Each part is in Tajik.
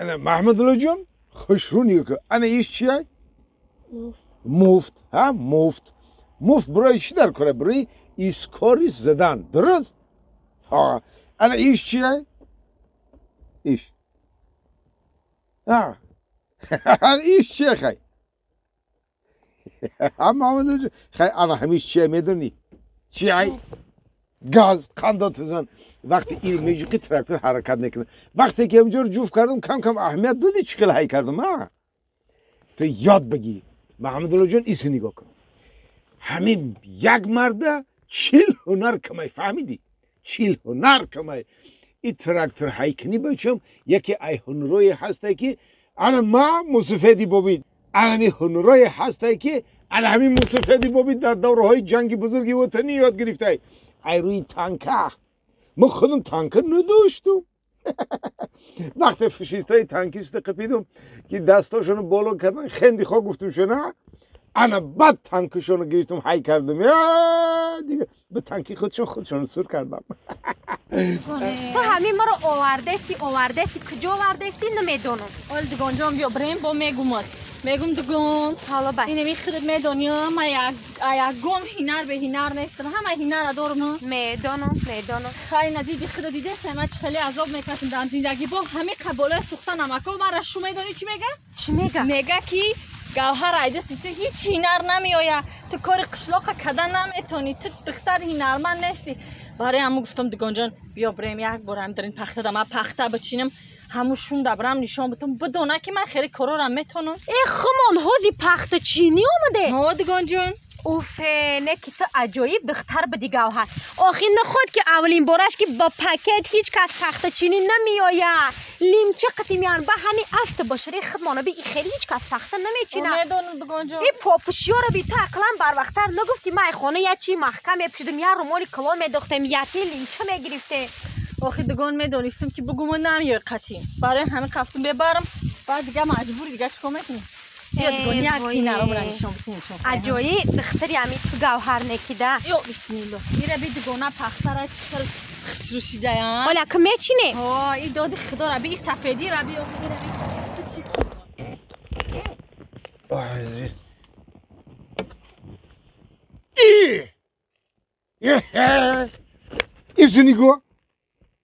Ана Маҳмадулло ҷон, хушрӯ нигоҳ кун. Ана иш чия? Муфт. Ҳа, муфт. Муфт барои чӣ дар кора? Барои искори задан. Дуруст? Ҳа. Ана иш чия? Иш. Ҳа. Иш чия хай? Ҳа, Маҳмадулло ҷон. Хай, ана ҳамиш чия медонӣ? Чия? Газ, қандо тузан. Вақте ин меҷиқи трактор ҳаракат мекунад. Вақте ки ҳамҷоро ҷуфт кардам, кам кам аҳамият додӣ, чӣ хел ҳай кардам, а? Ту ёд бигир. Маҳмадулло ҷон, иси нигоҳ кун. Ҳамин як марда 40 ҳунар камай, фаҳмидӣ? 40 ҳунар камай. И трактор ҳайкунӣ бачам, яке ай ҳунарое ҳасте ки ана ма мусуфеди бобид. Ана ҳунарое ҳасте ки ана ҳамин мусуфеди бобид дар давраҳои ҷанги бузурги ватанӣ ёд гирифтай. Ай рӯи танка. Ма худам танка надоштум. Вақте фашистҳои танкиста қапидум, ки дастошонро боло кардан, хенди хо гуфтум шуна, ана баъд танкашонро гирифтум, ҳай кардум. Дига ба танки худшон худшонро сур кардам. Ту ҳамин маро овардести, овардести, куҷо овардести, намедонам. Ол дугонҷон, биё бирем, бо мегумад. Мегум дугон. Ҳало бай. Инами худат медонӣ, ма ягон ҳинар бе ҳинар нестам. Ҳама ҳинара дорум. Медонам, медонам. Хай, надиди худо дидеста, ма чӣ хеле азоб мекашам дар зиндагӣ. Бо ҳами қаболаи сӯхта намако мара шу медонӣ чӣ мега? Чӣ мега? Мега ки Гавҳар, айдасти ту ҳеҷ ҳинар намеояд. Ту кори қишлоқа када наметонӣ. Ту духтари ҳинарманд нестӣ. Барои ҳамун гуфтам, дугонҷон, биё бирем, як бор ҳам дарин пахтада ман пахта бичинам, ҳамун шунда бирам нишон битам, бидона ки ман хеле корорам метонам. Э, хумон ҳози пахтачинӣ омаде? Ҳо, дугонҷон. Уфе, не ки ту аҷоиб духтар буди, Гавҳар. Охи наход ки аввалин бораш ки ба пакет ҳеҷ кас пахтачинӣ намеояд. Лимча қати меян, ба ҳами афта бошари худмона би хеле ҳеҷ кас пахта намечинад. Медонам, дугонҷон. И попушиёро би ту ақлан барвақттар нагуфтӣ, ман ай хона я чи маҳкам мепӯшидам, я румоли калон медохтем, яти лимча мегирифтем. Охи дугон, медонистам ки бугума намеои қатӣ. Барои ҳамин қафтум бебарам, баъд дига маҷбури, дига чӣ кор мекунӣ? Биё, дугон, як ҳинаромра нишон битим. Аҷоиб духтари ҳами ту, Гавҳар, некида. Ё бисмилло. Ира би, дугона, пахтара чӣ хел хушрӯ шидая. Ҳола ки мечине? Ҳо, и доди худора би, и сафедира би, ира би. Ту чӣ? И! Исо нигоҳ.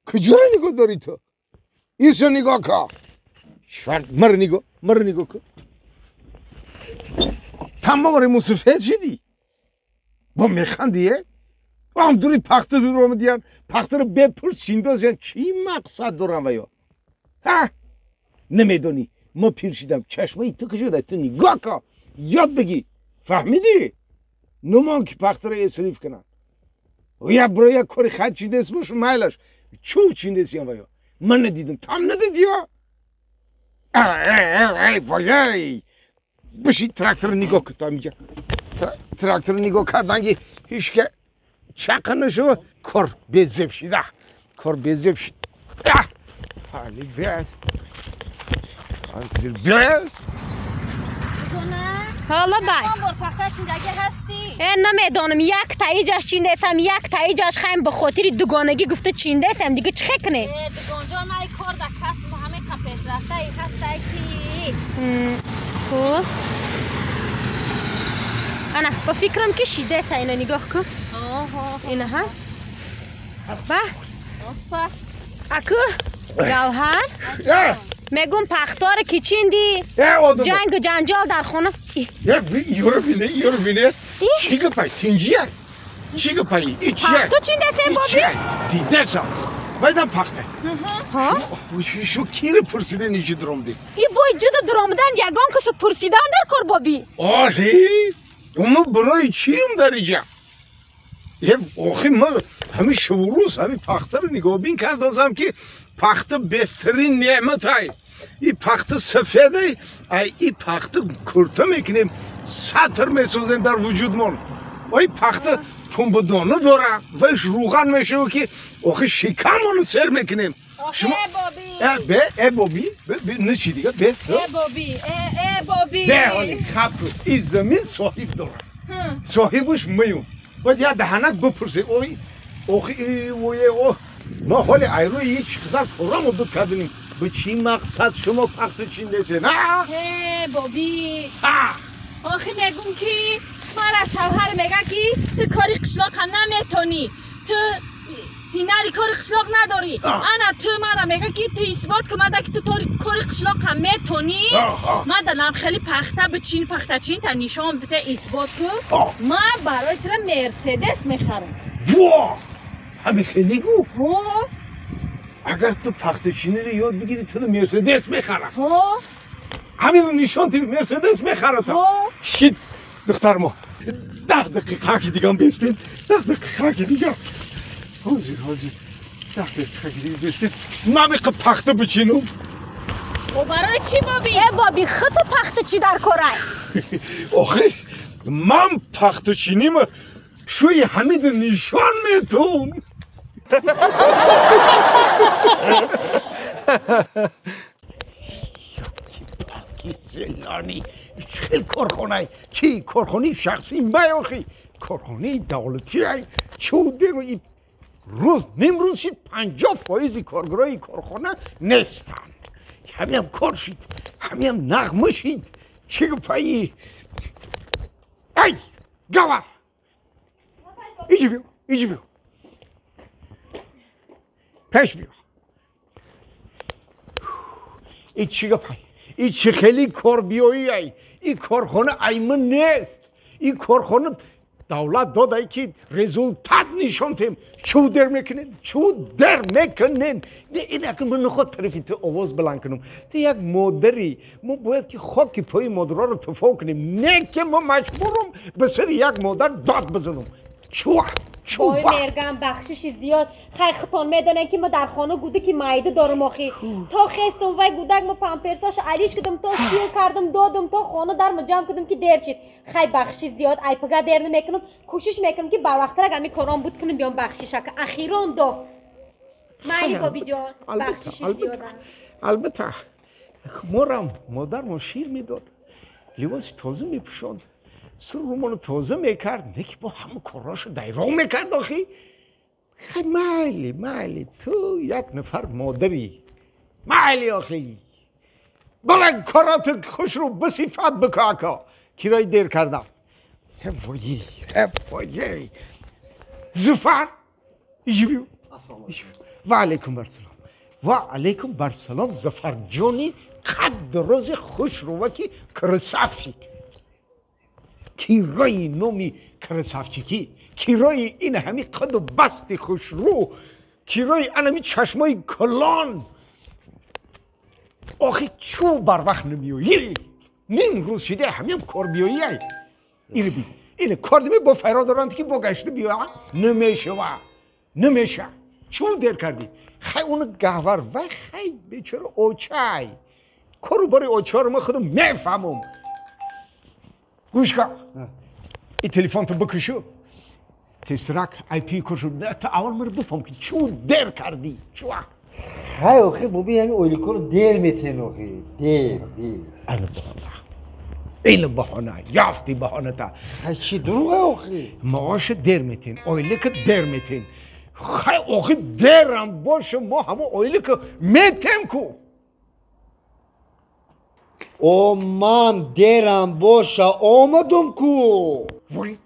Куҷоро нигоҳ дорӣ ту? Исо нигоҳ ка. Шварт, маро нигоҳ, маро нигоҳ кун. Тамом мусуфед шидӣ. Бо механдӣ, е? Ам дури пахта дур омадиян, пахтаро бепурс чиндозиян, чӣ мақсад дорам ва ё? Ҳа? Намедонӣ, ма пир шидам, чашмаи ту кушода, ту нигоҳ ка, ёд бигир. Фаҳмидӣ? Нумон ки пахтаро эсриф кунанд. Я бро як кори хайр чиндес бош, майлаш. Чӯ чиндесиян ва ё? Ман надидам, там надидӣ ё? Ай, вой! Биши тракторро нигоҳ кун, то инҷа. Тракторро нигоҳ кардан ки ҳеҷ ка чақа нашава, кор безеб шида. Кор безеб шид. Али бест. Азир бест. Ҳало бай. Бор пахта чиндагӣ ҳастӣ? Э, намедонам, як таиҷаш чиндесам, як таиҷаш хаем ба хотири дугонагӣ гуфта чиндесам, дига чӣ хе кунем? Э, дугонҷон, ман кор да касб ҳаме қа пешрафтаи ҳастай ки. Хуб. Ана, ба фикрам ки шидеса, ина нигоҳ кун. Ина ҳа. Ба. Аку, Гавҳар. Мегум пахторо ки чинди? Ҷангу ҷанҷол дар хона. Ёро бине, ёро бине. Чӣ гапай? Тинҷия? Чӣ гапай? И чия? Пахто чиндесем, боби? Дидесам. Вайдан пахта. Шу киро пурсида ничи дуромдӣ? И бой ҷуда дуромдан ягон касо пурсидан дар кор, боби. Оҳи! Мо барои чием дар иҷа? Охи ма ҳами шуврӯз ҳами пахтаро нигоҳбин кардозам ки пахта беҳтарин неъматай. И пахта сафедай, ай и пахта курта мекунем, сатр месозем дар вуҷудмон. Ой, пахта пумбадона дора, вайш рӯған мешава ки охи шикамоно сер мекунем. Шумо э бе э боби ничи дига бес. Э боби, э э боби. Бе ҳоли хап и замин соҳиб дорад. Соҳибаш маюм. Бояд як даҳанак бипурсе. Ой, охи ой, о. Мо ҳоли айрӯи ҳеҷ қадар корро муддат кардем. به چی مقصد شما پخته چیندسین؟ ها؟ بابی آخه میگم که مرا شوهر میگه که تو کاری قشلاق نمیتونی، تو هنری کاری قشلاق نداری. انا تو مرا میگه که تو اثبات کن که تو کاری قشلاق هم میتونی. من دارم خیلی پخته بچین، پخته چین تا نشان بده اثبات کن. من برای تو مرسدس میخرم. وا همین خیلی گفت. اگر تو پخته چینی رو یاد بگیری تو مرسدس میخرم. همین رو نشان تیوی مرسدس میخرم. شید دختر ما 10 دقیقه که دیگه هم بیستین، 10 دقیقه که دیگه حاضر حاضر 10 دقیقه که دیگه بیستین. من میخوام پخته بچینم. و برای چی بابی؟ ای بابی خود تو پخته چی در کارای؟ آخه من پخته چینیم شوی حمید نشان میتونم. زندانی خیلی کارخانه چی؟ کارخانه شخصی می آخی کارخانه دولتی ای چوده رو ای روز نیم روز شد 50% کارگرای کارخانه نیستن. همین هم کار شد، همین هم نغمه شد. چه پایی؟ ای گوار ایجی بیو، ایجی بیو، پیش بیو. ای چی پایی؟ ای چه خیلی کار بیایی ای؟ این کارخانه ایمن نیست. این کارخانه دولت داده که رزولتات نشان تیم. چو در میکنن؟ چو در میکنن؟ نه این اگه من نخواد طرفی تو آواز بلند کنم. تو یک مادری، ما باید که خاک پای مادرها رو تفا کنیم. نه که ما مجبورم به سر یک مادر داد بزنم. چو وای مرگم بخشش زیاد. خیلی خودتان میدونن که ما در خانه گوده که مایده دارم آخی. تا خستم وای گودک ما پامپرساش علیش کردم، تا شیر کردم دادم، تا خانه در ما جمع کردم که دیر شد. خیلی بخشش زیاد. ای پگه دیر نمیکنم، کوشش میکنم که با وقت رگ همی کارام بود کنم بیام بخشش که اخیران دو مایلی بابی جان بخشش زیاد. البته مارم مادر ما شیر میداد، لباس تازه میپوشاند، سر رومانو تازه میکرد، نه که با همه کاراشو دایران میکرد آخی. خیلی مایلی مایلی تو یک نفر مادری مایلی آخی بلند کارات خوش رو بصفت بکاکا کرای دیر کردم. وای وای زفر ایجی بیو. و علیکم برسلام. و علیکم برسلام زفر جونی قد روز خوش رو که کرسافی کیرای نومی کرسافچیکی، کیرای این همی قد و بست خوش رو، کیرای انمی چشمای کلان. آخه چو بر وقت نمیایی؟ نیم روز شده همیم کار بیایی. اینو بی اینو کار دیمی با فرار دارند که با گشته بیا نمیشه و نمیشه. چون دیر کردی؟ خی اون گهور و خی بیچاره اوچای کارو باری اوچار ما خودم میفهمم. گوش کن این تلفن تو بکشو تسترک ای پی کشو تا اول مر بفهم که چون دیر کردی. چون های آخه بابی همین اولیکو رو دیر میتین آخه دیر دیر. این بهانه یافتی بهانه تا چی دروغه آخه؟ معاش دیر میتین، اولیک دیر میتین. خی آخه دیرم باشه ما همه اولیک میتیم کو. او من دیرم باشه آمدم کو. وای.